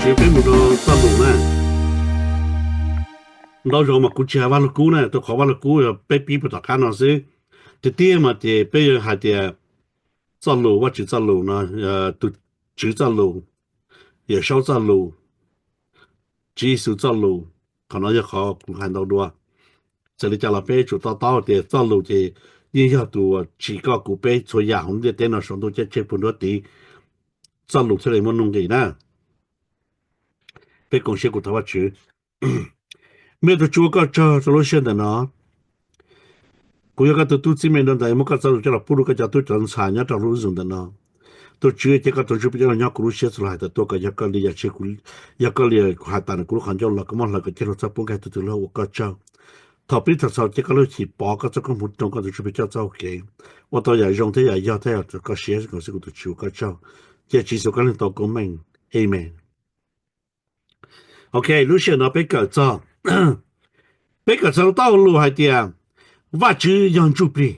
Ces peb mus rau Txoj Lus na. Ntau zaus mas kuv tsis hais Vaj Lug Kub na, rau qhov Vaj Lug Kub yog peb pib puag tom qab no xwb. Tiag tiag mas ces peb yuav hais tias Txoj Lus, Vajtswv Txoj Lus no, tus Tswv Txoj Lus, Yawm Saub Txoj Lus, Tswv Yexus Txoj Lus. Qhov no yog qhov kuv hais ntau dua. Txawm li cas los peb tsum to taub tias Txoj Lus ces yeej yog tus uas tsim koj kuv peb txhua yam hauv ntiaj teb no saum ntuj ceeb tsheej puag nruab tiv. Txoj Lus thiaj li muaj nuj nqis na. Peb koom siab kuv thov Vajtswv. Me tus Tswv, ua koj tsaug rau lub sij hawm ntawm no. Kuv yog koj tus tub txib me nrog ntawd muab koj Txoj Lus coj los pub rau koj cov tub cov ntxhais nyob rau lub zoom ntawm no. Tus Tswv, cia koj tus Ntsuj Plig coj los nyob kuv lub siab txhua lub hais tias tuaj kom yog koj li yam tshaj kuv, yog koj li kuv hais tas nws kuv lub qhov ncauj los koj muab hlawv kom ceg lug txhob poob kag tus twg lug, ua koj tsaug. Thov pib thov txhaum cia koj lub hwj chim pov koj txoj koob hmoov rau koj tus Ntsuj Plig coj txoj hau kev ua tau yam zoo thiab yam yog thiab yam koj siab, koj siab kuv tus Tswv, ua koj tsaug. Cia Tswv Yexus koj leej tau koob meej. Amen. Ok, lub sij hawm no peb kawm txog, peb kawm txog tau lus hais tias Vajtswv yog Ntsuj Plig.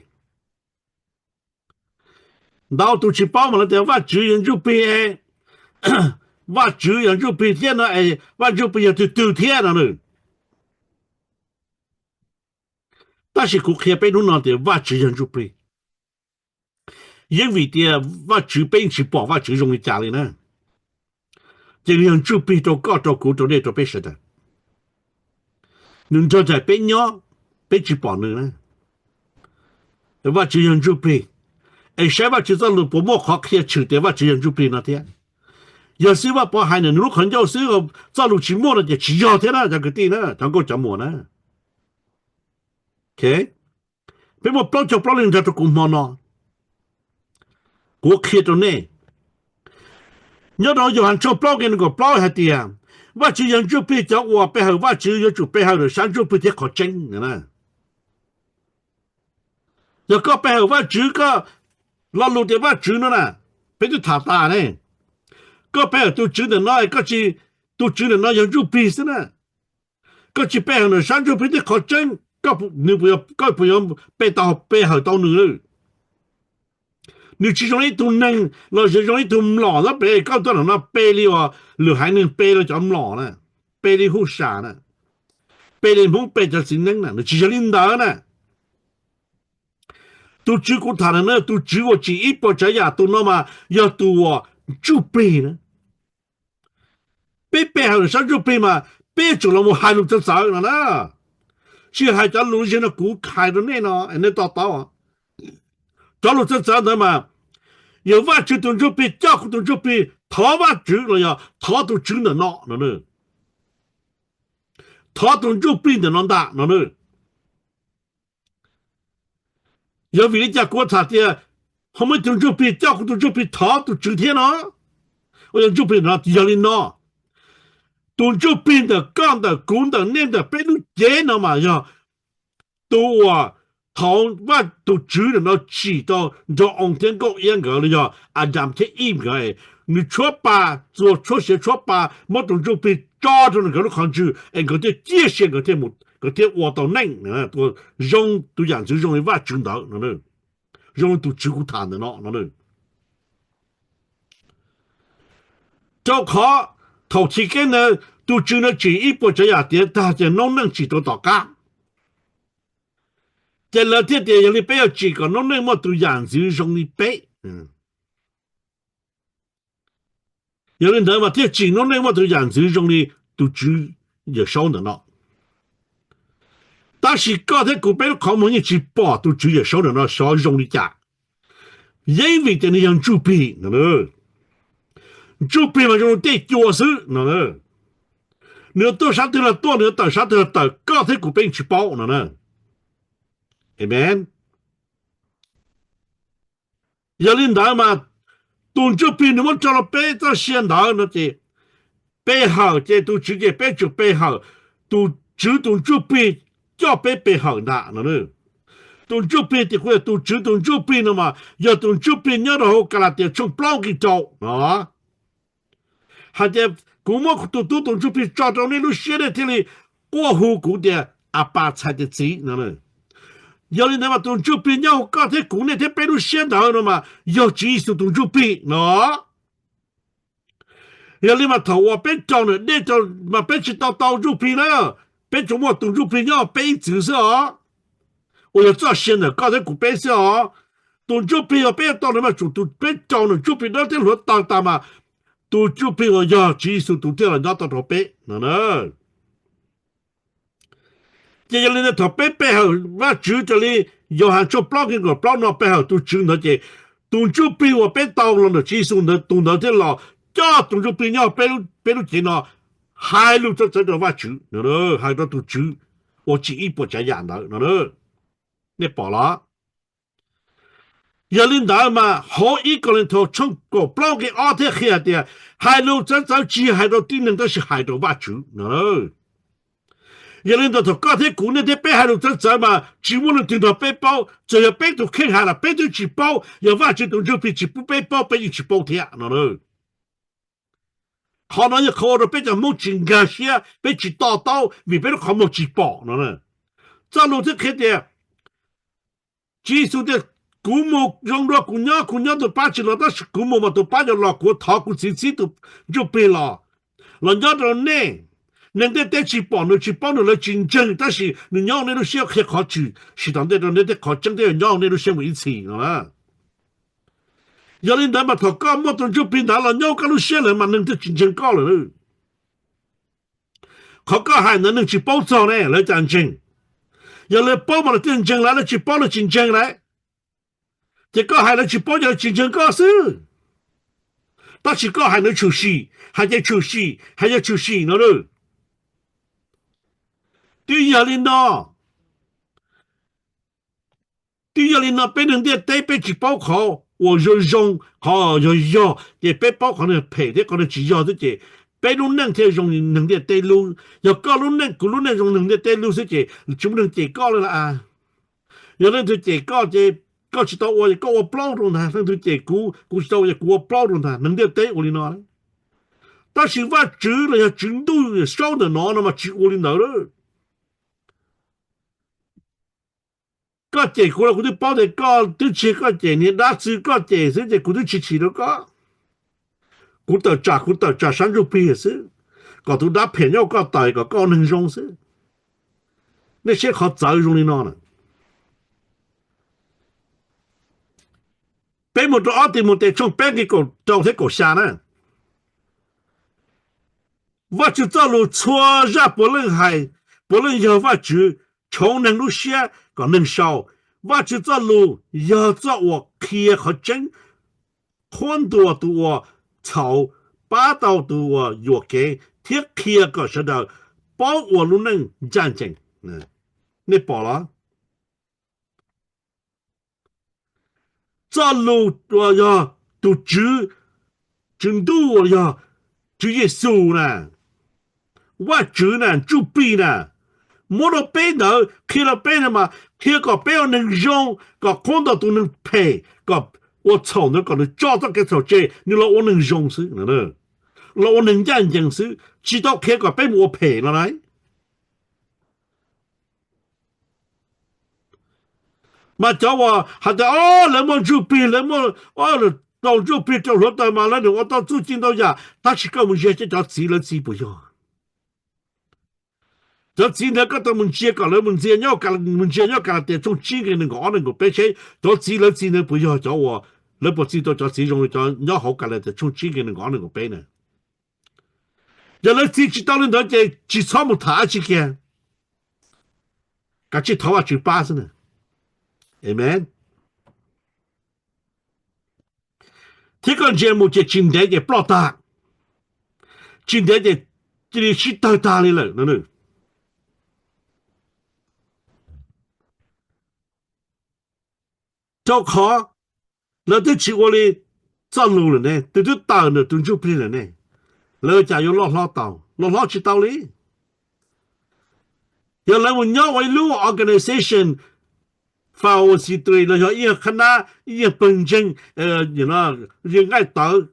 Ntau tus tsis paub mas lawv tias Vajtswv yog Ntsuj Plig es, Vajtswv yog Ntsuj Plig thiab no es Vaj Ntsuj Plig yog twg twg thiab no na. Tab sis kuv qhia peb hnub no tias Vajtswv yog Ntsuj Plig. Yeej vim tias Vajtswv peb yeej tsis pom Vajtswv zoo li cas li na. Ces nws yog Ntsuj Plig rau koj rau kuv rau nej rau peb sawv daws. Nws nrog nraim peb nyob, peb tsis pom nws na. Vajtswv yog Ntsuj Plig, es saib Vajtswv Txoj Lus puas muaj qhov qhia tshwm tias Vajtswv yog Ntsuj Plig no thiab. Yog xib Vaj Pov hais nws lub qhov ncauj xwb, Txoj Lus tsis muaj no ces tsis yog thiab na cov kwv tij na, cov nkauj cov muam na. Ok, peb muaj plaub caug plaub leej nrog rau kuv hmo no. Kuv qhia rau nej, nyob rau Yauhas tshooj plaub nqe nees nkaum plaub hais tias Vajtswv yog Ntsuj Plig, cov uas pe hawm Vajtswv yuav tsum pe hawm nws sab ntsuj plig thiab qhov tseeb. Yog koj pe hawm Vajtswv, koj lo lus tias Vajtswv no na, peb twb tham tas ne, koj pe hawm tus Tswv ntawm no, koj tsis, tus Tswv ntawm no yog Ntsuj Plig xwb na. Koj tsis pe hawm nws sab ntsuj plig thiab qhov tseeb, koj puas yuav pe tau, pe hawm tau nws lawm? Nws tsis zoo li ib tug neeg los sis zoo li ib tug mlom nyob pem koj tuaj no, pe li uas lwm haiv neeg pe li cov mlom na, pe li huj sam na, pe li Hmoob pe cov txiv neeb na, nws tsis yog li ntawd na. Tus Tswv kuv tham ntawm no, tus Tswv uas tsim ib puas tsav yam, tus no mas yog tus uas ntsuj plig na. Peb pe hawm sab ntsuj plig mas peb yuav tsum los mus hais lus txawv txawv no na, tsis hais cov lus zeg no kuv hais rau nej no nej to taub. Cov lus txawv txawv ntawd mas yog Vajtswv tus ntsuj plig coj kuv tus ntsuj plig thov Vajtswv los yog thov tus Tswv ntawm no no, thov tus ntsuj plig ntawm no ntag no na. Yog vim li cas kuv tham tias ho muaj tus ntsuj plig coj kuv tus ntsuj plig thov tus Tswv thiab no? Ua yog ntsuj plig no yog li no, tus ntsuj plig ntawm koj ntawm kuv ntawm nej ntawm peb lub cev no mas yog tus uas thaum Vaj tus Tswv ntawm no tsim tau nraug oo thiab nkauj iab nkawd los yog Adam thiab Eve nkawd, nws tshuab pa, txuas tshuab siav tshuab pa, muab tus ntsuj plig tso rau nkawd lub qhov ntswg es nkawd thiaj ciaj sia, nkawd thiaj ua tau neej, ua zoo tus yam ntxwv zoo li Vajtswv ntawd no, zoo li tus Tswv kuv tham ntawm no no. Rau qhov thaum chiv keeb ntawd tus Tswv ntawd tsim ib puas tsav yam tiav tag ces noob neej tsim rau tom qab. Ces lawv thiaj tias yog li peb yuav tsim kom noob neej muaj tus yam ntxwv zoo li peb. Yog li ntawd mas thiaj tsim noob neej muaj tus yam ntxwv zoo li tus Tswv Yawm Saub ntawm no. Tab sis koj thiab kuv peb lub qhov muag yeej tsis pom tus Tswv Yawm Saub ntawm no xyov zoo li cas. Yeej vim tias nws yog ntsuj plig no. Ntsuj plig mas zoo li tej cua xwb no. Nws yuav tuaj sab twg los tuaj, nws yuav tawm sab twg los tawm, koj thiab kuv peb yeej tsis paub no na. Amen. Yog li ntawd mas tus ntsuj plig nws muab tso rau peb txoj sia ntawd no ces pe hawm ces tus Tswv ces peb tsum pe hawm tus Tswv tus ntsuj plig coj peb pe hawm ntag no. Tus ntsuj plig tias kuv yog tus Tswv tus ntsuj plig no mas yog tus ntsuj plig nyob rau hauv Kalatias tshooj plaub nqe rau no hais tias kuv muab tus tub tus ntsuj plig tso rau nej lub siab nej thiaj li quaj hu kuv tias Apas txhais tes txiv no. Yog li ntawd mas tus ntsuj plig nyob hauv koj thiab kuv nej thiab peb lub siab ntawd no mas yog Tswv Yexus tus ntsuj plig no. Yog li mas thaum uas peb raug nws dej raug mas peb tsis tau tau ntsuj plig na, peb tsuas muaj tus ntsuj plig nyob peb ib txwm xwb os, uas yog txoj sia ntawm koj thiab kuv peb xwb os. Tus ntsuj plig uas peb yuav tau ntawd mas tsuas tus peb raug nws ntsuj plig dawb thiab hluav taws tas mas tus ntsuj plig uas yog Tswv Yexus tus thiaj los nyob tau rau peb no. Ces yog li ntawd thaum peb pe hawm Vajtswv raws li Yauhas tshooj plaub nqe kaum plaub no pe hawm tus Tswv ntawd ces tus ntsuj plig uas peb tau los ntawm Tswv Yexus ntawd tus ntawd thiaj los coj tus ntsuj plig nyob peb lub cev no hais lus txawv txawv rau Vajtswv, hais rau tus Tswv uas tsim ib puas tsav yam ntawd no. Nej pom los? Yog li ntawd mas hauv ib Kauleethaus tshooj kaum plaub nqe ob thiaj qhia hais tias hais lus txawv txawv tsis hais rau tib neeg tab sis hais rau Vajtswv no. Yog li ntawd thaum koj thiab kuv nej thiab peb hais lus txawv txawv mas tsis muaj leej twg nrog peb paub, txawm yog peb tus kheej hais los peb twb tsis paub, yog Vajtswv tus ntsuj plig tsis pub peb paub peb yeej tsis paub thiab no. Qhov no yog qhov ua rau peb cov Hmoob tsis nkag siab, peb tsis to taub vim peb lub qhov muag tsis pom no. Txoj lus thiaj qhia tias Tswv Yexus tias kuv mus zoo dua kuv nyob, kuv nyob tus pab tsis los tab sis kuv mus mas tus pab yuav los, kuv thov kuv txiv txib tus ntsuj plig los, los nyob rau nej. Neeg ntiaj teb tsis pom nws tsis paub nws lawv tsis ntseeg tab sis nws nyob hauv nej lub siab qhia qhov tshwm sim tom ntej rau nej thiab qhov tseeb thiaj yuav nyob hauv nej lub siab mus ib txhis no. Yog li ntawd mas thaum koj muaj tus ntsuj plig ntawd los nyob koj lub siab lawm mas neeg thiaj tsis ntseeg koj lawm. Qhov koj hais ntawd neeg tsis paub txog ne lawv cas ntseeg? Yog lawv paub mas lawv thiaj ntseeg lawm, lawv tsis paub lawv tsis ntseeg lawm. Ces koj hais lawv tsis paub ces lawv tsis ntseeg koj xwb. Tab sis koj hais nws tshwm sim, hais ces tshwm sim, hais ces tshwm sim no. Twb yog li no, twb yog li no peb neeg ntiaj teb peb tsis paub qhov uas zoo zoo, qhov yog yog ces peb paub qhov neeg phem thiab qhov neeg tsis yog xwb ces peb lub neej thiaj zoo li neeg ntiaj teb lub. Yog koj lub neej kuv lub neej zoo neeg ntiaj teb lub xwb ces tsis muaj neeg cem koj li lawm. Yog leej twg cem koj ces koj tsis tau ua ces koj ua plaub rau ntag, leej twg cem kuv, kuv tsis tau ua ces kuv ua plaub rau ntag. Neeg ntiaj teb ua li no. Tab sis Vajtswv los yog Tswv Ntuj Saub ntawm no no mas tsis ua li ntawd lawm. Koj cem kuv los kuv twb paub tias koj twb tsis, koj cem niag dab tsi koj cem xwb ces kuv twb tsis chim rau koj. Kuv tawm tsam kuv tawm tsam sab ntsuj plig xwb, kom tus dab phem nyob koj tawm kom koj ua neeg zoo xwb. Nej saib qhov txawv zoo li no na. Peb mus rau ob Timautes tshooj peb nqe kaum rau thiab kaum xya na. Vajtswv txoj lus txhua zaj puav leej hais, puav leej yog Vajtswv tshoov neeg lub siab kom neeg sau. Vajtswv txoj lus yog txoj uas qhia qhov tseeb, qhuab ntuas tus uas txhaum, pab tau tus uas yuam kev thiab qhia kom sawv daws paub ua lub neej ncaj ncees. Nej pom los? Txoj lus uas yog tus Tswv, Tswv Ntuj uas yog Tswv Yexus na, Vajtswv na, Ntsuj Plig na, muab rau peb ntawd qhia rau peb no mas qhia kom peb ua neeg zoo, kom qhuab ntuas tus neeg phem, kom ua txhaum ntawd kom nws tso txoj kev txhaum tseg, nws los ua neeg zoo xwb, los ua neeg ncaj ncees xwb, tsis tau qhia kom peb mus ua phem no na. Mas cov uas hais tias o lawv muaj ntsuj plig, lawv muaj, tau ntsuj plig rau hluav taws mas lawv nws ua tau txuj ci ntau yam, tab sis koj mus ntsia cov txiv lawv txiv puas yog? Cov txiv ntawd koj tau mus ntsia kom lawv mus ntsia nyob, mus ntsia nyob Kalatias tshooj tsib nqe nees nkaum ob nees nkaum peb seb cov txiv lawv txiv ntawd puas yog cov uas lawv puas txi tau cov txiv zoo li cov nyob hauv Kalatias tshooj tsib nqe nees nkaum ob nees nkaum peb na. Yog lawv txi tsis tau li ntawd ces tsis txhob mus tham dab tsi kiag, kav tsij thov Vajtswv pab xwb na. Amen. Thiab koj ntsia mus ces tsis ntev ces ploj tag, tsis ntev ces cia li sib tawg tag li lawm no. Rau qhov lawv twb tsis ua li txoj lus lawm ne, tus twb tawm ntawm tus ntsuj plig lawm ne, lawv cas yuav loj hlob tau? Loj hlob tsis tau li. Yog lawv mus nyob ua ib lub organization, fao si tui los yog ib yag qhab nab, ib yag pawg ntseeg, yog nqaij tawv,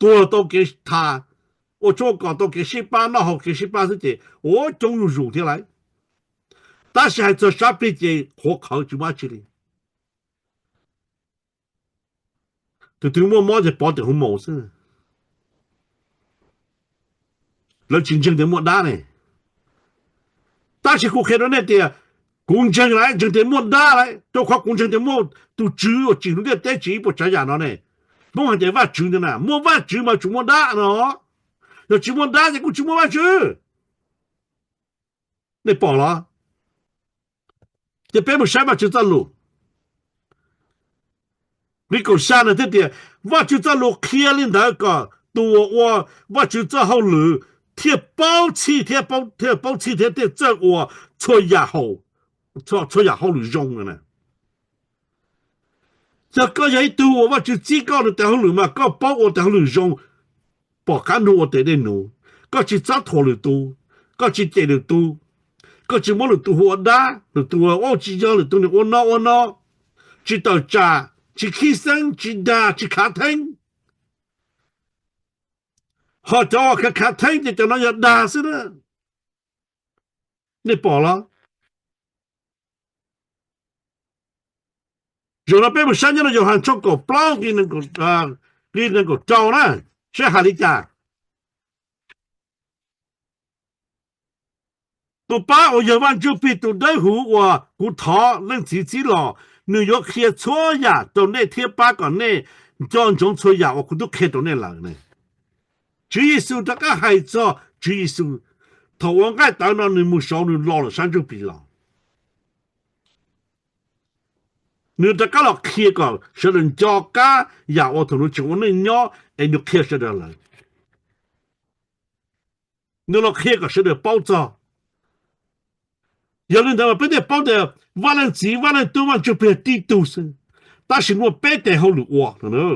tuag tau kev tham, ua tshoob ua kos tau kev sib pab, noj haus kev sib pab xwb ces ua coob zuj zus thiab lauj. Tab sis hais txog sab plig ces qhuav qhawv tsis muaj dab tsi li. Tus twg muaj mob ces pov tes hauv maus xwb. lawv tsis ntseeg tias muaj dab ne. Tab sis kuv qhia rau nej tias kuv ntseeg lawm, ntseeg tias muaj dab lawm, rau qhov kuv ntseeg tias muaj tus Tswv uas tsim lub ntiaj teb tsim ib puas tsav yam no ne. Hmoob hais tias Vajtswv ntag na, muaj Vajtswv mas tsuas muaj dab no. Yog tsis muaj dab ces kuj tsis muaj Vajtswv. Nej pom los? Ces peb mus saib Vajtswv txoj lus. Nqe kaum xya no thiaj tias, Vajtswv txoj lus qhia li ntawd kom tus uas ua Vajtswv txoj hauj lwm thiaj paub txhij thiab paub, thiaj paub txhij thiab thiaj txawj ua txhua yam hauj, txhua yam hauj lwm zoo no na. Yog koj yog ib tug uas Vajtswv txib koj nws tes hauj lwm mas koj paub ua tes hauj lwm zoo, pom qab nug ua tes dej num, koj tsis txob thuam lwm tus, koj tsis cem lwm tus, koj tsis muab lwm tus hu ua dab, lwm tus ua tsis yog, lwm tus nws ua no ua no, tsis tawm tsam, tsis khib xeeb, tsis dag, tsis khav theeb. Ho cov uas khav khav theeb ces cov no yog dag xwb na. Nej pom los? Zaum no peb mus saib nyob rau Yauhas tshooj kaum plaub nqe nees nkaum rau na, saib hais li cas. Tus pab uas yog Vaj Ntsuj Plig tus dawb huv uas kuv thov Leej Txiv txib los, nws yuav qhia txhua yam rau nej thiab pab kom nej nco ntsoov txhua yam uas kuv twb qhia rau nej lawm. Tswv Yexus rov qab hais txog Tswv Yexus thaum ua nqaij tawv no nws mus saud nws los lawm sab ntsuj plig los. Nws rov qab los qhia kom sawv daws nco qab yam uas thaum nws tseem ua neej nyob es nws qhia sawv daws lawm. Nws los qhia kom sawv daws paub txog. Yog li ntawd mas peb thiaj paub tias Vaj Leej Txiv, Vaj Leej Tub, Vaj Ntsuj Plig tib tug xwb, tab sis muaj peb tes hauj lwm ua no.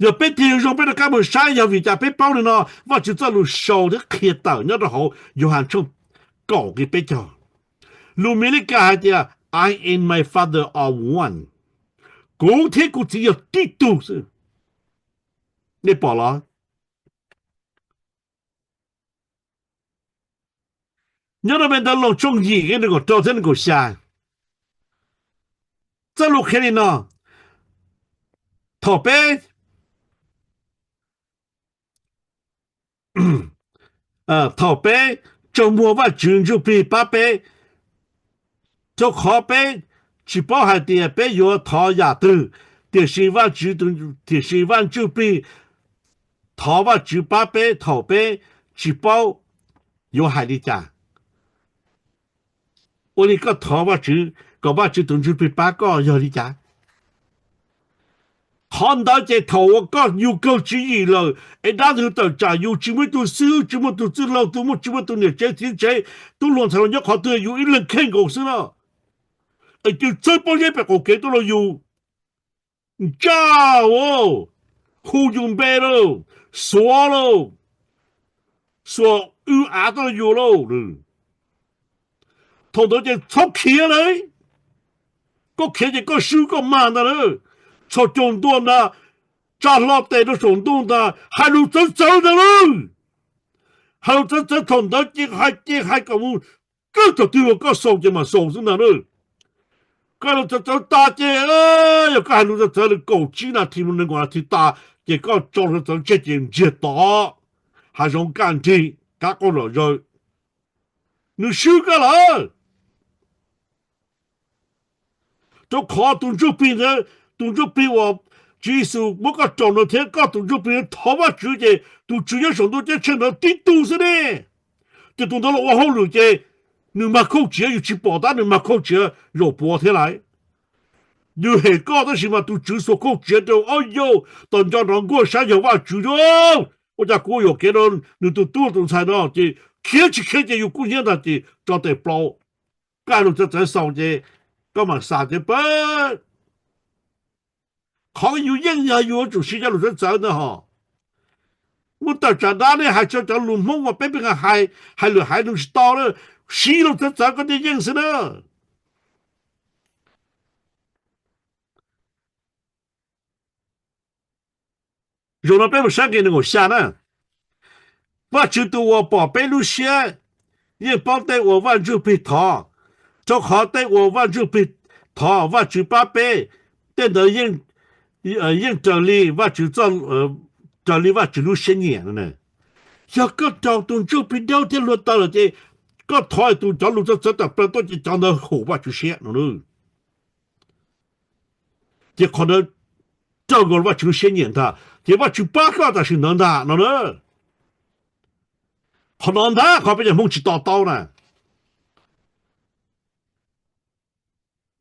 Yog peb tig zoo peb rov qab mus saib yog vim cas peb paub li no, Vajtswv txoj lus sau thiab qhia tawm nyob rau hauv Yauhas tshooj kaum nqe peb caug. Lus Mis Lis Kas hais tias, I and my Father are one. Kuv thiab kuv Txiv yog tib tug xwb. Nej pom los? Nyob rau Npes Ntawv Loos tshooj yim nqe nees nkaum rau thiab nees nkaum xya, txoj lus qhia li no: Thaum peb, thaum peb tsaug muag Vajtswv Ntsuj Plig pab peb, rau qhov peb tsis paub hais tias peb yuav thov yam twg, tiam sis Vajtswv, tiam sis Vaj Ntsuj Plig, thov Vajtswv pab peb thaum peb tsis paub yuav hais li cas. Ua li koj thov Vajtswv kom Vajtswv tus Ntsuj Plig pab koj yog li cas? Qhov ntawd ces thaum uas koj yug kawg tswv yim lawm es dab ntxwg tawm tsam yus, tsis muaj ib tug xib hwb, tsis muaj tus txwj laug, tus muaj, tsis muaj tus niam tsev txiv tsev, tub hluas ntxhais hluas nyob qhov twg, yus ib leeg kheej nkaus xwb no, es cia li txawb pob zeb pem qaum kev tuaj rau yus, ntsaj, hu yus npe lauj, xuav lauj, xuas w av tuaj rau yus lauj. Thaum ntawd ces txhob khiav lawm, koj khiav ces koj swb koj mag ntag lauj. Txhos caug ntua ntag, tsa hlo tes rau saum ntuj ntag, hais lus txawv txawv ntag lauj. Hais lus txawv txawv thaum ntawd ces hais ces hais kom mus kawg thaum twg uas koj xaus ces mam xaus xwb ntag lauj. Koj hais lus txawv txawv tas ces, yog koj hais lus txawv txawv li kaum tsib nas this mus nees nkaum nas this tas ces koj tso lus txawv txawv tseg ces ntsiag to, hav zoov kaj nrig, kab qauj zom zaws, nws swb koj lawm. Rau qhov tus ntsuj plig ntawd, tus ntsuj plig uas Tswv Yexus muab koj raus ntawd thiab koj tus ntsuj plig thov Vajtswv ces tus Tswv nyob saum ntuj ceeb tsheej ntawd tib tug xwb ne. Ces tus ntawd los ua hauj lwm ces nws mag khauj tsiav, yus tsis pom tab nws mag khauj tsiav zaum puav thiab lawm. Yus hem koj tab sis mas tus Tswv xuas khauj tsiav rau, ob yau, tos nco nrov nkuaj sab yog Vajtswv, ua cas kuv yuam kev rau nws tus tub tus ntxhais no ces khiav tsis khiav ces yus kuj hnyiab ntag ces tso tes plaub. Koj hais lus txawv txawv xaus ces koj mam xav tias pab, qhov yus yeej yog yus yuav tsum siv cov lus txawv txawv ntawd hos. Muab tawm tsam dab nej hais tso cov lus Hmoob uas peb pheej hais, hais lwm haiv neeg tsis tau na, siv lus txawv txawv koj thiaj yeej xwb na. Zaum no peb mus saib nqe nees nkaum xya na. Vajtswv tus uas pom peb lub siab yeej paub tej uas Vaj Ntsuj Plig thov, rau qhov tej uas Vaj Ntsuj Plig thov Vajtswv pab peb, tej ntawd yeej raws li Vajtswv, raws li Vajtswv lub siab nyiam no. Yog koj raug tus ntsuj plig daub thiab hluav taws lawm ces koj thov tus cov lus txawv txawv tawm plaws tuaj ces cov ntawd haum Vajtswv siab no. Ces qhov ntawd raug nkaus Vajtswv lub siab nyiam ntag, ces Vajtswv pab koj tam sim ntawd ntag no na. Qhov no ntag qhov peb cov Hmoob tsis to taub na.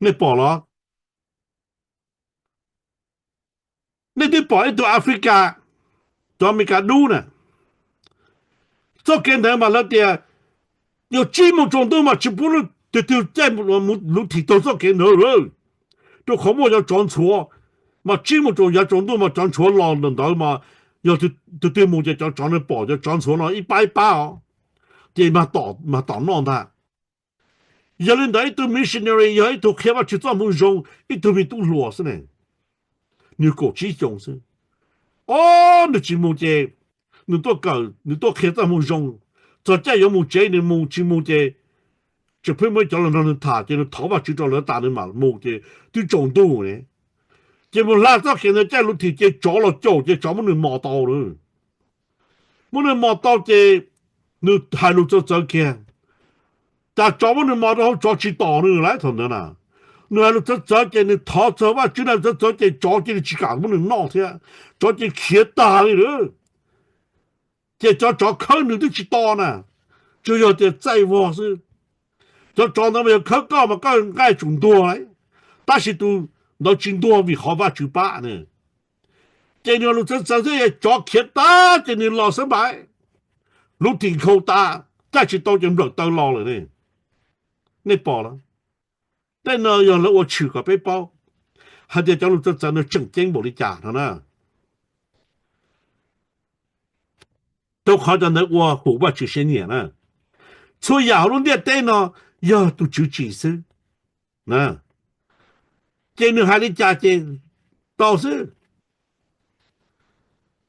Nej pom los? Nej twb pom ib tug Africa, cov Amelikas dub na, txoj kev ntawd mas lawv tias yog tsib moos tsaus ntuj mas tsis pub twg twg caij lub thim taug txoj kev ntawd, rau qhov muaj cov tsov ntxhuav. Mas tsib moos tsaus yav tsaus ntuj mas cov ntxhuav los ntawd mas yog tus twg mus ces cov tsov no pom cov tsov ntxhuav no ib pab ib pab os, ces mas tom noj ntag. Yog li ntawd ib tug missionary yog ib tug qhia Vajtswv txoj moo zoo, ib tug me tub hluas xwb ne, nws kaum tsib xyoos xwb. Ob, nws tsis mus ces nws tuaj kawm, nws tuaj qhia txoj moo zoo. Txog caij yuav mus tsev nws mus, tsis mus ces tseem pheej muaj cov los nrog nws tham, ces nws thov Vajtswv rau lawv tas nws mam mus ces twb tsaus ntuj ne. Ces mus hla txoj kev ntawd caij lub thim ces tsov los caum ces tsov muab nws mos tau lawm. Muab nws mos tau ces nws hais lus txawv txawv kiag. Cas tsov muab nws mos rau hauv tsov tsis tom nws lawm thaum ntawd na. Nws hais lus txawv txawv ces nws thov txog Vajtswv na, txawv txawv ces tsov cia li tsis kam muab nws noj thiab, tsov cia li khiav tag li lawm. Ces cov tsov khawb nws twb tsis to na, tsuas yog tias txaij vog xwb. Cov tsov ntawd mas yog khawb koj mas koj nqaij tsum ntuag lauj, tab sis tus ntawd tsis ntuag vim qhov Vajtswv pab ne. Ces nws lus txawv txawv thiab tsov khiav tag ces nws los xab npais, lub thim nkhaus tas, caij tsis tau ces nplawm taw los lawm ne. Nej pom los? Tej no yog lawv ua tshwm kom peb paub hais tias cov lus txawv txawv no tseem ceeb npaum li cas no na. Rau qhov cov ntawd ua haum Vajtswv siab nyiam na. Txhua yam hauv lub ntiaj teb no yog tus Tswv tsim xwb. Ces nws hais li cas ces tau xwb.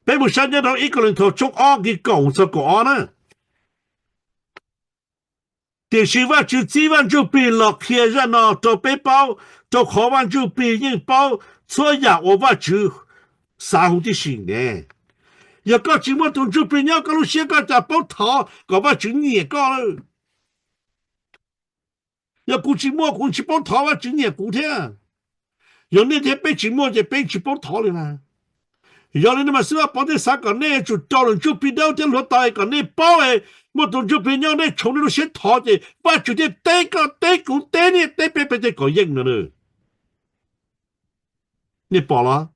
Peb mus saib nyob rau ib Kauleethaus tshooj ob nqe kaum txog kaum ob na. Tiam sis Vajtswv txib Vaj Ntsuj Plig los qhia zaj no rau peb paub, rau qhov Vaj Ntsuj Plig yeej paub txhua yam uas Vajtswv xav huv tib si ne. Yog koj tsis muaj tus Ntsuj Plig nyob koj lub siab koj cas paub thov kom Vajtswv nyiam koj lawm. Yog kuv tsis muaj kuv tsis paub thov Vajtswv nyiam kuv thiab. Yog nej thiab peb tsis muaj ces peb tsis paub thov li na. Yog li no mas xib hwb Pov thiaj xav kom nej yuav tsum rau tus Ntsuj Plig Dawb thiab hluav taws kom nej paub, muaj tus Ntsuj Plig nyob nej tshoov nej lub siab thov ces Vajtswv thiaj teb koj teb kuv teb nej teb peb peb tej kom yeej no. Nej pom los?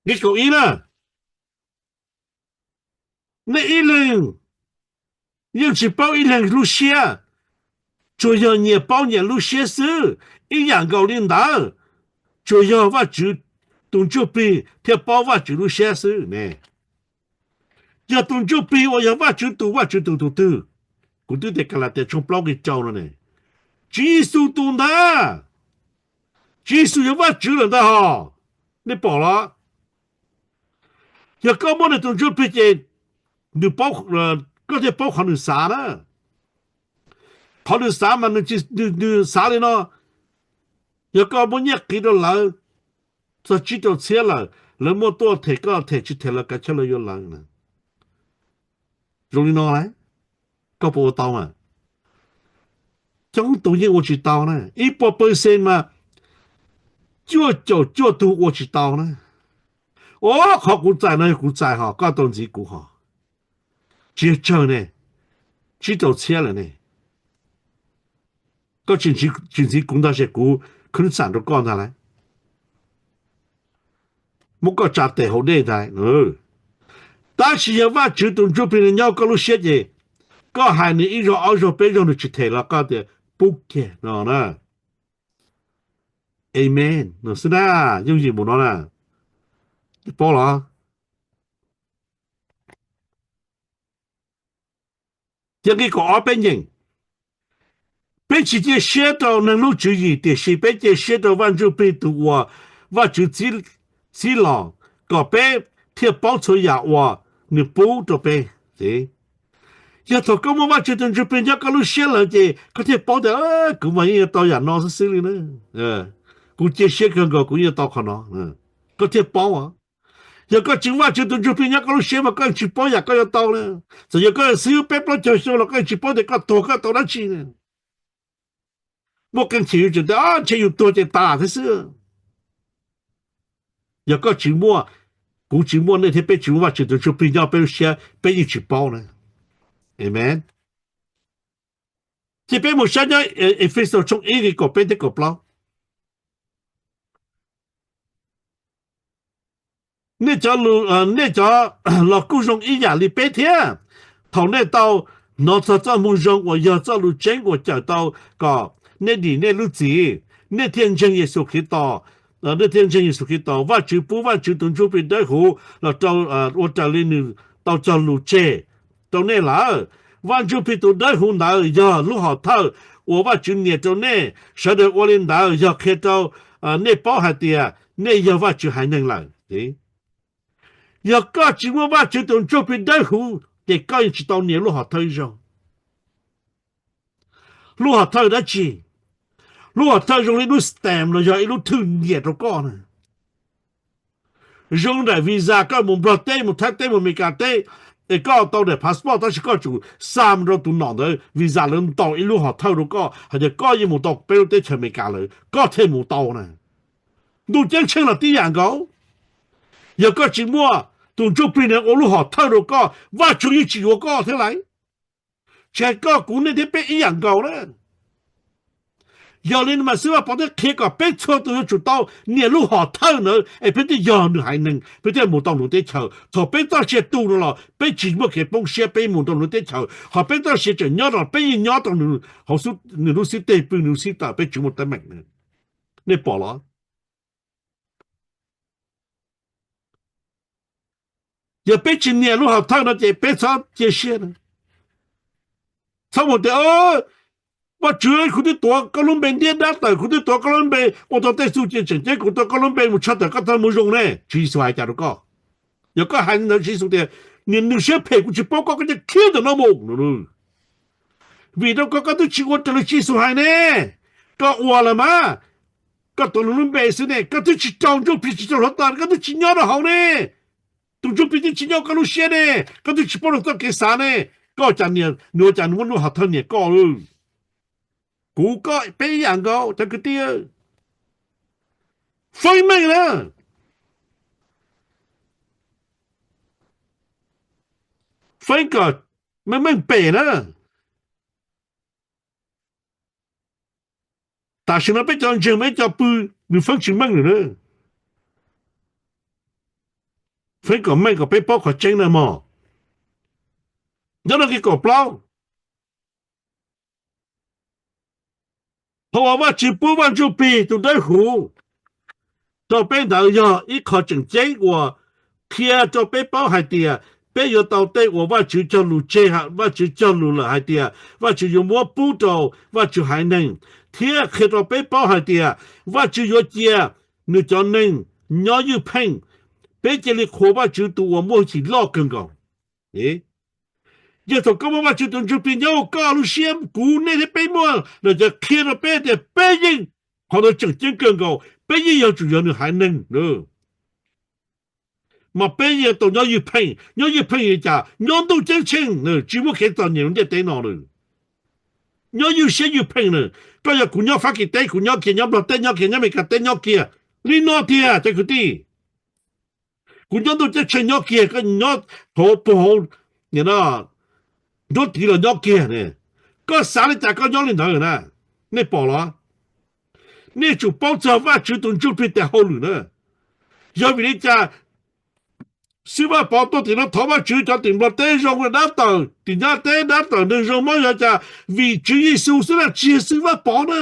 Nqe kaum ib na. Nej ib leeg yeej tsis paub ib leeg lub siab, tsuas yog nyias paub nyias lub siab xwb. Ib yam nkaus li ntawd, tsuas yog Vajtswv tus Ntsuj Plig thiaj paub Vajtswv lub siab xwb ne. Yog tus Ntsuj Plig uas yog Vajtswv tus, Vajtswv tus tus twg? Kuv twb tias Kalatias tshooj plaub nqe rau no ne, Tswv Yexus tus ntag. Tswv Yexus yog Vajtswv lawm ntag hos. Nej pom los? Yog koj muaj nws tus Ntsuj Plig ces nws, koj thiaj paub qhov nws xav na. Qhov nws xav mas nws, nws xav li no: yog koj muab nyiaj qiv rau lawv txog tsib rau txhiab lawm, lawv muaj tuaj them koj them tsis them lawv kav chawj lawv yuav lawv na. Zoo li no lauj, koj puas ua tau mas? Coob tus yeej ua tsis tau na, ib puas pawg xees mas cuaj caum cuaj tug ua tsis tau na. Ua qhov kuv txais no yog kuv txais hos, koj tau ntxiv kuv hos. Tsis yog tsawg ne, tsib rau txhiab lawm ne. Koj tsis ntxiv kuv ntag ces kuv khwb xam rau koj ntag lauj. Muab koj tsa tes hauv dej ntag. Tab sis yog Vajtswv tus Ntsuj Plig nws nyob koj lub siab ces koj hais nws ib zaug ob zaug peb zaug nws tsis them los koj tias pub kiag no na. Amen no xwb na, yooj yim mus no na. Paub los? Cia nqi kaum ob peb nyeem, peb tsis cia siab rau neeg lub tswv yim, tiam sis peb cia siab rau Vaj Ntsuj Plig tus uas Vajtswv txib los, kom peb thiaj paub txhua yam uas nws pub rau peb. Yog thaum koj muaj Vajtswv tus Ntsuj Plig nyob koj lub siab lawm ces koj thiaj paub tias, kuv mas yeej yuav tau yam no xwb xwb li na. Kuv cia siab kawg nkaus kuv yeej yuav tau qhov no. Koj thiaj paub os. Yog koj tsis muaj Vajtswv tus Ntsuj Plig nyob koj lub siab mas koj yeej tsis paub yam koj yuav tau na. Txawm yog koj xib hwb peb plaub caug xyoo los koj yeej tsis paub tias koj tuag koj tau dab tsi na. Muaj qee txhia yuav tsum tias ntshe yus tuag ces tas thiab xwb. Yog koj tsis muaj, kuv tsis muaj, nej thiab peb tsis muaj Vajtswv tus Ntsuj Plig nyob peb lub siab peb yeej tsis paub na. Amen. Ces peb mus saib nyob Efexus tshooj ib nqe kaum peb thiab kaum plaub. Nej cov, nej cov los kuj zoo ib yam li peb thiab. Thaum nej tau hnov txog txoj moo zoo uas yog txoj lus tseeb uas cawm tau kom nej dim nej lub txim, nej thiaj ntseeg Yexus Khetos, nej thiaj ntseeg Yexus Khetos, Vajtswv pub Vajtswv tus Ntsuj Plig Dawb Huv los rau, ua raws li nws tau cog lus tseg rau nej lawm. Vaj Ntsuj Plig tus Dawb Huv ntawd yog lub hom thawj uas Vajtswv nias rau nej. Sawv daws ua li ntawd yog qhia rau nej paub hais tias nej yog Vajtswv haiv neeg lawm. Yog koj tsis muaj Vajtswv tus Ntsuj Plig Dawb Huv ces koj yeej tsis tau nias lub hom thawj zoo. Lub hom thawj dab tsi? Lub hom thawj zoo li lub stamp los yog ib lub thwj nyiam rau koj na. Zoo daim visa koj mus Nplog teb, mus Thaib teb, mus Amelikas teb, es koj tau daim passport tab sis koj tsum xa mus rau tus nom ntawd, visa lawv ntaus ib lub hom thawj rau koj hais tias koj yeej mus tau peb lub teb chaws Amelikas lawm koj thiaj mus tau na. Ntuj ceeb tsheej los tib yam nkaus. Yog koj tsis muaj tus Ntsuj Plig no ua lub hom thawj rau koj, Vajtswv yeej tsis yuav koj thiab lauj. Tsis hais koj kuv nej thiab peb ib yam nkaus na. Yog li no mas Xib Vaj Pov thiaj qhia kom peb txhua tus yuav tsum tau nias lub hom thawj ntawd es peb thiaj yog nws haiv neeg, peb thiaj mus tau nws teb chaws. Thaum peb txoj sia tu no los peb tsis muaj kev poob siab peb mus rau nws teb chaws, ho peb txoj sia tseem nyob rau peb yeej nyob rau nws lub xib teg pw, nws lub xib tawm, peb tsis muaj teeb meem. Nej pom los? Yog peb tsis nias lub hom thawj no ces peb txhob cia siab na. Txhob mus tias, Vajtswv, kuv twb tuav koj lub npe ntiab dab tawm, kuv twb tuav koj lub npe ua tau tej txuj ci tseem ceeb, kuv tuav koj lub npe mus tshaj tawm koj txoj moo zoo ne. Tswv Yexus hais cas rau koj? Yog koj hais li ntawd Tswv Yexus tias, Niag neeg siab phem, kuv tsis paub koj, koj cia khiav ntawm no mus. Vim rau koj, koj twb tsis ua raws li Tswv Yexus hais ne. Koj ua lawm mas, koj tuav nws lub npe xwb ne, koj twb tsis raug Ntsuj Plig, tsis raug hluav taws, koj twb tsis nyob rau hauv ne. Tus Ntsuj Plig twb tsis nyob koj lub siab ne, koj twb tsis paub nws txoj kev xav ne. Koj cas nias nws, ua cas nws muab lub hom thawj nias koj? Kuv koj peb ib yam nkaus cov kwv tij. Feeb meej na, feeb kom meej meej pem na. Tam sim no peb cov ntseeg, peb cov pw, nws feeb tsis meej lawm na. Feeb kom meej kom peb paub qhov tseeb na mog. Nyob rau nqe kaum plaub, thaum uas Vajtswv pub Vaj Ntsujplig tus Dawb Huv rau peb ntawd yog ib qho tseem ceeb uas qhia rau peb paub hais tias peb yuav tau tej uas Vajtswv cog lus tseg, Vajtswv cog lus lawm hais tias Vajtswv yuav muab pub rau Vajtswv haiv neeg, thiab qhia rau peb paub hais tias Vajtswv yuav cia nws cov neeg nyob ywj pheej. Peb cia li qhuas Vajtswv tus uas muaj hwj chim loj kawg nkaus. Yog thaum koj muaj Vajtswv tus Ntsuj Plig nyob hauv koj lub siab, kuv, nej thiab peb muaj lawm ces qhia rau peb tias peb yeej, qhov ntawd tseem ceeb kawg nkaus, peb yeej yuav tsum yog nws haiv neeg. Mas peb yeej tau nyob ywj pheej, nyob ywj pheej li cas? Nyob ntuj ceeb tsheej, tsis muaj kev txom nyem ntiaj teb no lawm. Nyob ywj siab ywj pheej na. Koj yog kuv nyob Fab Kis teb, kuv nyob kiag, nyob Nplog teb nyob kiag, nyob Amelikas teb nyob kiag li no tiag cov kwv tij. Kuv nyob ntuj ceeb tsheej nyob kiag, koj nyob hauv puag hauv nruab tiv los nyob kiag ne. Koj xav li cas koj nyob li ntawd na. Nej pom los? Nej tsum paub txog Vajtswv tus Ntsuj Plig tes hauj lwm na. Yog vim li cas Xib Vaj Pov tuaj tim no thov Vajtswv cov tim Nplog teb zoo dab tawm, tim Nyab teb dab tawm neeg zoo mob yog cas? Vim Tswv Yexus xwb na, tsis yog Xib Vaj Pov na.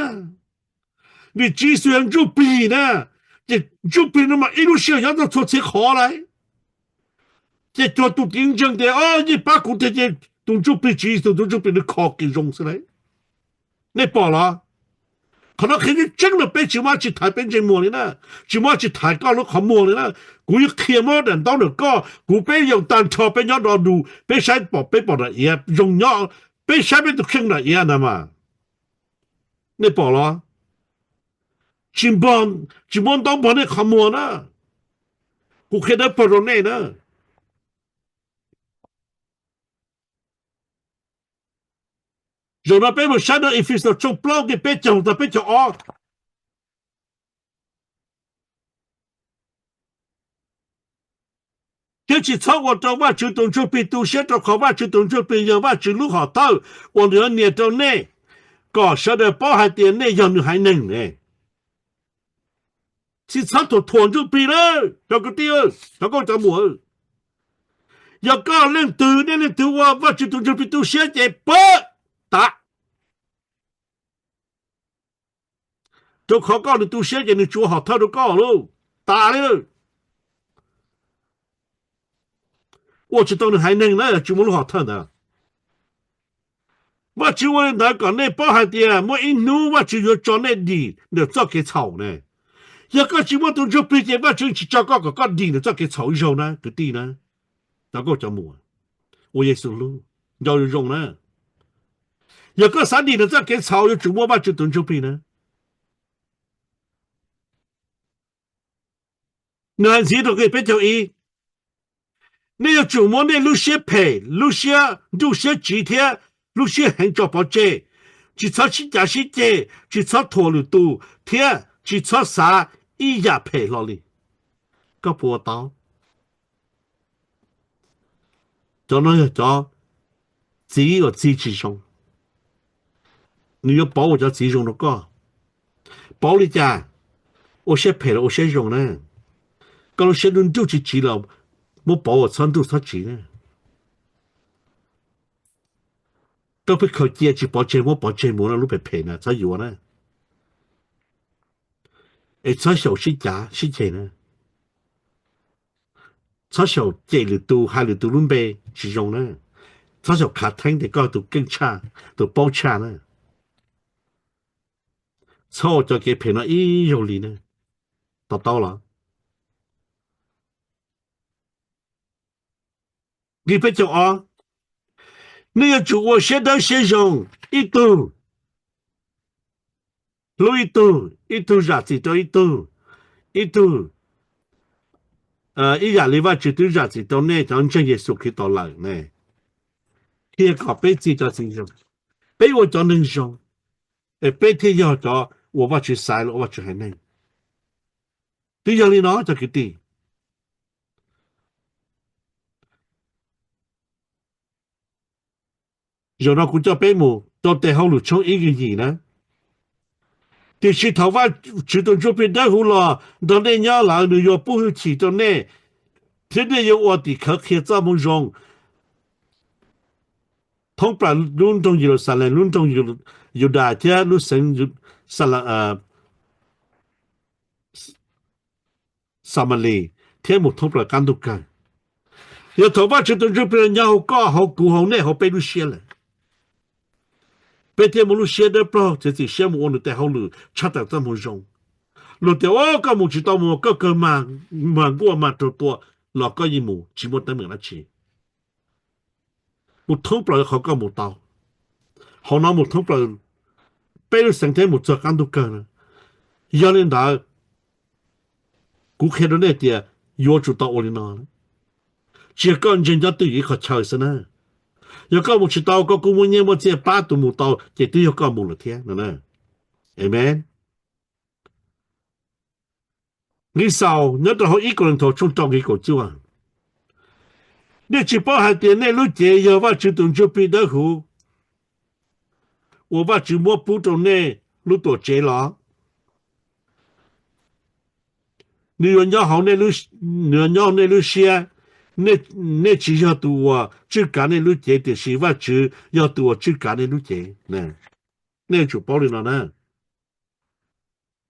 Vim Tswv Yexus yog Ntsuj Plig na, ces Ntsuj Plig no mas ib lub sij hawm nyob tau txhua txhia qhov lauj. Ces cuag tus txiv ntseeg tias, o, yeej pab kuv tiag, ces tus Ntsuj Plig, Tswv Yexus tus Ntsuj Plig nws kho kev zoo xwb lauj. Nej pom los? Qhov no qhia tseeb tseeb na, peb tsis muaj tsis thaiv peb ntsej muag li na, tsis muaj tsis thaiv koj lub qhov muag li na. Kuv yeej qhia muab daim ntaub ntawm koj, kuv peb yeej tag nrho peb nyob do dus, peb saib pom peb pom nram iav zoo nyob, peb saib peb tus kheej nram iav na mas. Nej pom los? Tsis npog, tsis muab ntaub npog nej qhov muag na. Kuv qhia dawb paug rau nej na. Zaum no peb mus saib rau Efexus tshooj plaub nqe peb caug txog peb caug ob. Thiab tsis txhob ua rau Vajtswv tus Ntsuj Plig tu siab, rau qhov Vajtswv tus Ntsuj Plig yog Vajtswv lub hom thawj uas nws yuav nias rau nej, kom sawv daws paub hais tias nej yog nws haiv neeg ne. Tsis txhob thuam thuam Ntsuj Plig na, cov kwv tij, cov nkauj cov muam. Yog koj leej twg, nej leej twg ua Vajtswv tus Ntsuj Plig tu siab ces pab tas. Rau qhov koj nws tu siab ces nws tsis ua hom thawj rau koj lauj. Tas li. Ua tsis tau nws haiv neeg na, tsis muaj lub hom thawj ntawd. Vajtswv ua li ntawd kom nej paub hais tias muaj ib hnub Vajtswv yuav tso nej dim ntawm txoj kev txhaum ne. Yog koj tsis muaj tus Ntsuj Plig ces Vajtswv tsis tso koj kom koj dim ntawm txoj kev txhaum ib zaug na kwv tij na. Cov nkauj cov muam, ua Yexus lub, nco zoo zoo na. Yog koj xav dim ntawm txoj kev txhaum yuav tsum muaj Vajtswv tus Ntsuj Plig na. Nws hais ntxiv rau nqe peb caug ib, nej yuav tsum muab nej lub siab phem, lub siab nruj siab tsiv thiab lub siab heev tso pov tseg. Tsis txhob sib cav sib ceg, tsis txhob thuam lwm tus, thiab tsis txhob xav ib yam phem hlo li. Koj puas ua tau? Cov no yog cov txiv uas txi tsis zoo. Nws yuav pauv ua cov txiv zoo rau koj. Pauv li cas? Ua siab phem los ua siab zoo na. Koj lub siab nruj nruj tsiv tsiv los muab pauv ua txhob nruj txhob tsiv na. Koj pheej khaws cia tsis pov tseg muab pov tseg mus no, lub phem phem na txhob yuav na. Es txhob xyaum sib cav sib ceg na. Txhob xyaum cem lwm tus, hais lwm tus lub npe tsis zoo na. Txhob xyaum khav theeb tias koj tus keej tshaj, tus paub tshaj na. Txhob ua cov kev phem no ib zaug li na. To taub los? Nqe peb caug ob, nej yuav tsum ua siab dawb siab zoo, ib tug hlub ib tug, ib tug zam txim rau ib tug, ib tug ib yam li Vajtswv twb zam txim rau nej cov ntseeg Yexus Khetos lawm ne. Qhia kom peb txi cov txiv zoo, peb ua cov neeg zoo, es peb thiaj yog cov uas Vajtswv xaiv los ua Vajtswv haiv neeg. Twb yog li no cov kwv tij. Zaum no kuv coj peb mus rau tes hauj lwm tshooj ib nqe yim na. Tiam sis thaum Vajtswv tus Ntsuj Plig Dawb Huv los nrog nej nyob lawm, nws yuav pub hwj chim rau nej, thiab nej yuav ua tim khawv qhia txoj moo zoo thoob plaws lub nroog Yeluxalees, lub nroog Yudas thiab lub xeev Xamalis thiab mus thoob plaws qab ntuj kawg. Yog thaum Vajtswv tus Ntsuj Plig nyob hauv koj, hauv kuv, hauv nej, hauv peb lub siab lawm, peb thiaj muaj lub siab dawb paug txiav txim siab mus ua nws tes hauj lwm tshaj tawm txoj moo zoo. Luag tias, o, koj mus tsis tau mus, koj kawg mag nkuaj mag raug tua, los koj yeej mus tsis muaj teeb meem dab tsi. Mus thoob plaws qhov koj mus tau, hauv no mus thoob plaws peb lub xeev thiab mus txog qab ntuj kawg na. Yog li ntawd, kuv qhia rau nej tias yuav tsum tau ua li no. Tsis yog koj ntseeg nyob twj ywm ib qhov chaw xwb na. Yog koj mus tsis tau, koj kuj muaj nyiaj muaj txiaj pab tus mus tau, ces twb yog koj mus lawm thiab no. Amen. Nqe xaus nyob rau hauv ib Kauleethaus tshooj rau nqe kaum cuaj, nej tsis paub hais tias nej lub cev yog Vajtswv tus Ntsuj Plig Dawb Huv uas Vajtswv muab pub rau nej lub tuam tsev los? Nws yuav nyob hauv nej lub siab. Nej tsis yog tus uas tswj kav nej lub cev, tiam sis Vajtswv yog tus uas tswj kav nej lub cev. Nej yuav tsum paub li no na.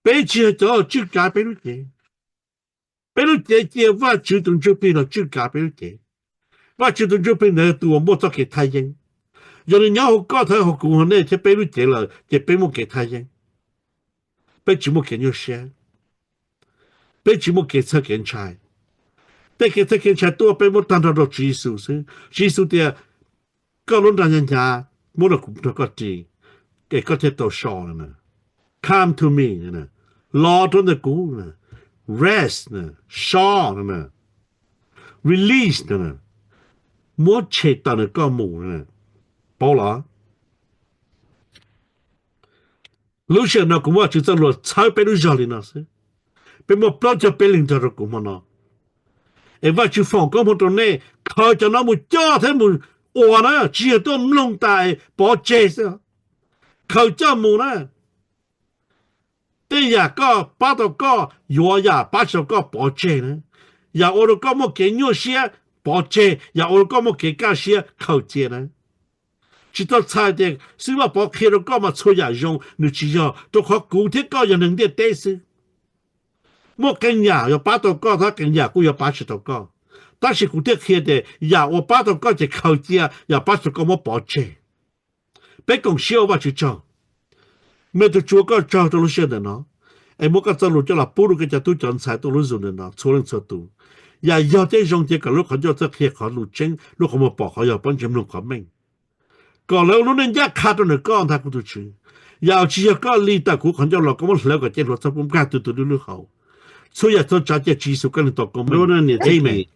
Peb tsis yog cov tswj kav peb lub cev. Peb lub cev cia Vajtswv tus Ntsuj Plig los tswj kav peb lub cev. Vajtswv tus Ntsuj Plig ntawd yog tus uas muaj txoj kev thaj yeeb. Yog nws nyob hauv koj thiab hauv kuv, hauv nej thiab peb lub cev lawm ces peb muaj kev thaj yeeb. Peb tsis muaj kev nyuaj siab, peb tsis muaj kev txhawj kev ntshai. Tej kev txhawj kev ntshai tuaj peb muab tag nrho rau Tswv Yexus xwb. Tswv Yexus tias, koj lub nra hnyav hnyav muab rau kuv nrog koj ris, es koj thiaj tau so no. Come to me, los rau ntawm kuv, rest, so no. release, muab tshem tawm nws koj mus. Paub los? Lub sij hawm no kuv muab Vajtswv txoj lus txhawb peb lub zog li no xwb. Peb muaj plaub caug peb leeg nrog rau kuv hmo no. Es Vajtswv foom koob hmoov rau nej, khaws cov no mus coj thiab mus ua na, tsis yog tuaj mloog tas pov tseg xwb. Khaws coj mus na. Tej yam koj pab tau koj yuav, yam pab tsis tau koj pov tseg na. Yam ua rau koj muaj kev nyuaj siab pov tseg, yam ua rau koj muaj kev kaj siab khaws cia na. Tsis tau txhais tias xib hwb Vaj Pov qhia rau koj mas txhua yam zoo, nws tsis yog, rau qhov kuv thiab koj yog neeg ntiaj teb xwb. Muaj qee yam yuav pab tau koj, tab qee yam kuj yuav pab tsis tau koj. Tab sis kuv thiaj qhia tias yam uas pab tau koj ces khaws cia, yam pab tsis tau koj muab pov tseg. Peb koom siab ua Vajtswv tsaug. Me tus Tswv, ua koj tsaug rau lub sij hawm ntawm no, es muab koj txoj lus coj los pub rau koj cov tub cov ntxhais tuaj lub Zoom ntawm no txhua leej txhua tus. Yam yog thiab zoo cia kom lub qhov ncauj txawj qhia qhov lus tseeb, lub qhov muag pom qhov yog, pob ntseg mloog qhov meej. Kom lawv ua lub neej ncaj qha rau ntawm koj ntag kuv tus Tswv. Yam uas tsis yog koj li tawm kuv qhov ncauj los, koj muab hlawv kom cev hluav txog pub nkag tus tus lub lub hauv. Txhua yam txhua tsav cia Tswv Yexus koj neeg tau koob meej. Amees.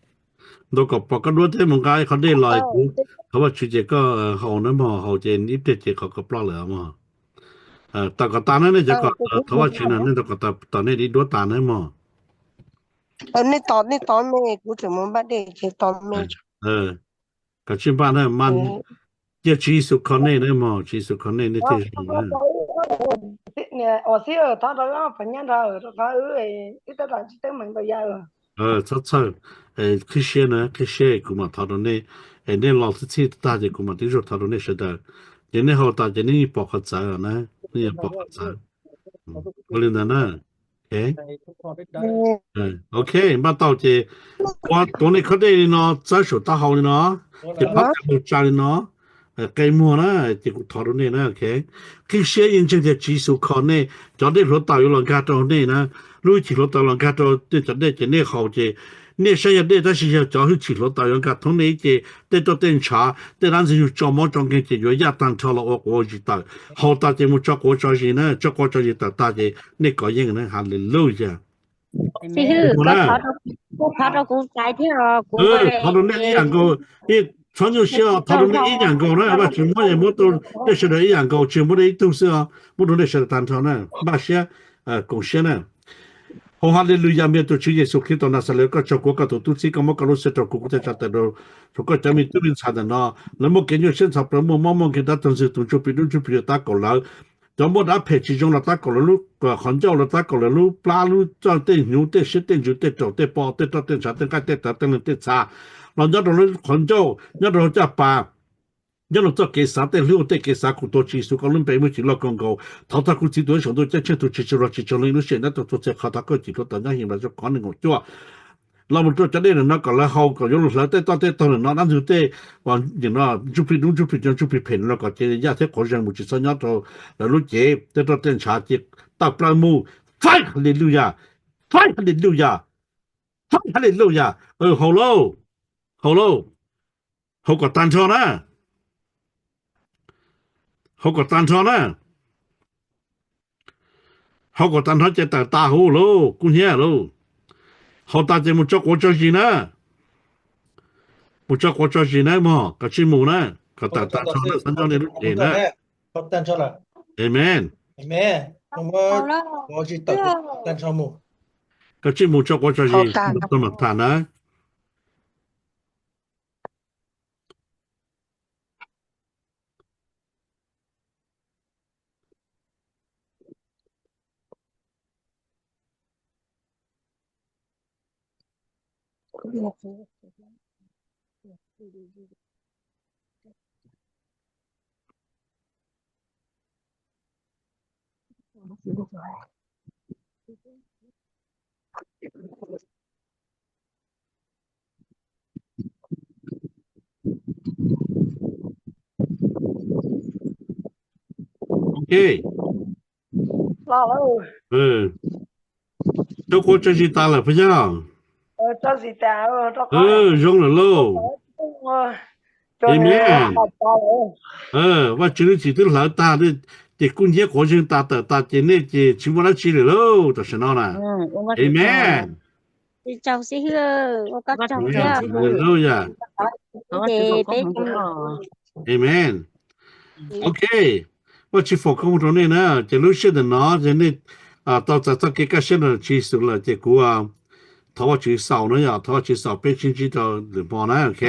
Ntau kom pom koj duab thiab mus nqa ib qho dej los kuv thov Vajtswv ces koj haus na mog, haus ces ib pliag ces qhov ko ploj lawm mog. Tawm kom tas na, nej cov kom thov Vajtswv na, nej ntau kom tom nej ib duab tas na mog. Nej tos, nej tos me, kuv tseem mus npaj dej ces tos me. Kom tsij npaj na, cia Tswv Yexus kho nej na mog, Tswv Yexus kho nej, nej thiaj zoo na. Ua xib thov rau pog nyob nrog rau qhov wb, wb tab tom tsis teeb meem rau yawg. Txhob txhawj, qhib siab na, qhib siab kuv mam thov rau nej. Es nej los txhij txhij tag ces kuv mam tib zug thov rau nej sawv daws. Ces nej haus tas ces nej yeej pom qhov txawv na, nej yeej pom qhov txawv. Ua li ntawd na. Ok, npaj tau ces ua tuav nej khob dej li no, txawb saum taub hau li no, ces phab ka mus tsa li no, qe muag na, ces kuv thov rau nej na. Qhib siab yeej ntseeg tias Tswv Yexus kho nej, cov dej hluav taws yuav los nkag rau nej na. Lub hwj chim hluav taws los nkag rau nej cov dej ces nej haus ces nej saib yog dej tab sis yog cov hwj chim hluav taws yuav nkag thoob nej ib ce, tej roj tej ntshav, tej dab ntxwg nyoog tso mob tso nkeeg ces yuav yaj tag nrho los ua quav ua zis tawm. Haus tas ces mus tso quav tso zis na, tso quav tso zis tawm tag ces nej kov yeej na. Haleluya. Xib hwb, koj thov rau kuv tais thiab os. Thov rau nej ib yam nkaus, txhob nyuaj siab, thov rau nej ib yam nkaus na. Vajtswv muab es muab rau nej sawv daws ib yam nkaus, tsis muab rau ib tug xwb os, muab rau nej sawv daws tag nrho na. Npaj siab, koom siab na. Haus haleluya, me tus Tswv Yexus Khetos Naxales, koj tsaug, kuv koj tus tub txib, koj muab koj lub siab rau kuv, kuv thiaj tsa tawm rau koj cov me tub me ntxhais ntawm no. Lawv muaj kev nyuaj siab ntxhov plawv, muaj mob muaj nkeeg, dab tuag ntxwg, tus ntsuj plig dub ntsuj plig ywg tab kaum lawv. Cov muaj dab phem tsis zoo los tab kaum lawv lub qhov ncauj, los tab kaum lawv lub plab lub txaj, tej hnyuv tej siab tej ntsws tej raum tej pom tej roj tej ntshav tej nqaij tej tawv tej leeg tej txha los nyob rau lub qhov ncauj, nyob rau hauv caj pas, nyob rau txoj kev xav tej hlwb ua tej kev xav, kuv tuav Tswv Yexus koj lub npe muaj ib chim loj kawg nkaus. Thov txog kuv Txiv tus Ntsuj Plig Ntuj Ceeb Tsheej tus tsis tseg luag tsis tseg leej lub sij hawm no, tus txhua txhia qhov thov koj hwj chim hluav taws nyob heev los rau qhov nees nkaum cuaj los mus rau cov dej ntawm no kom lawv haus, kom yuav los hlawv tej toj tej taug ntawm no, dab ntxwg tej, ntsuj plig dub ntsuj plig cov ntsuj plig phem no kom cia yaj thiab quav zeeg mus tsis txhob nyob rau lawv lub cev, tej roj tej ntshav cia tawm plaws mus. Faib haleluya, faib haleluya, faib haleluya. Haus lauj, haus lauj, haus kom tag nrho na, haus kom tag nrho na. Haus kom tag nrho ces tawm tas huv lauj, kub hnyiab lauj. Haus tas ces mus tso quav tso zis na. Mus tso quav tso zis na mog, kom tsij mus na, kom tawm tag nrho na, txhob nyob nej lub cev na. Amen. Kom tsij mus tso quav tso zis, tag mam tham na. Ok. Tso quav tso zis tas lawm puas yog? Zoo lawm lauj. Amen. Vaj Tswv lub txim twb hlawv tag, ces kub hnyiab quav zeeg tas tawm tas ces nej ces tsis muaj dab tsi lawm lauj tam sim no na. Amen. Tsaug xib hwb, ua koj tsaug thiab. Hallelujah. Ces peb, amen. Ok, Vajtswv foom koob hmoov rau nej na, ces lub sij hawm ntawm no ces nej tau txais txoj kev kaj siab ntawm Tswv Yexus lawm ces kuv thov Vajtswv xaus na yom, thov Vajtswv xaus, peb sib ntsib rau lwm hmo na, ok.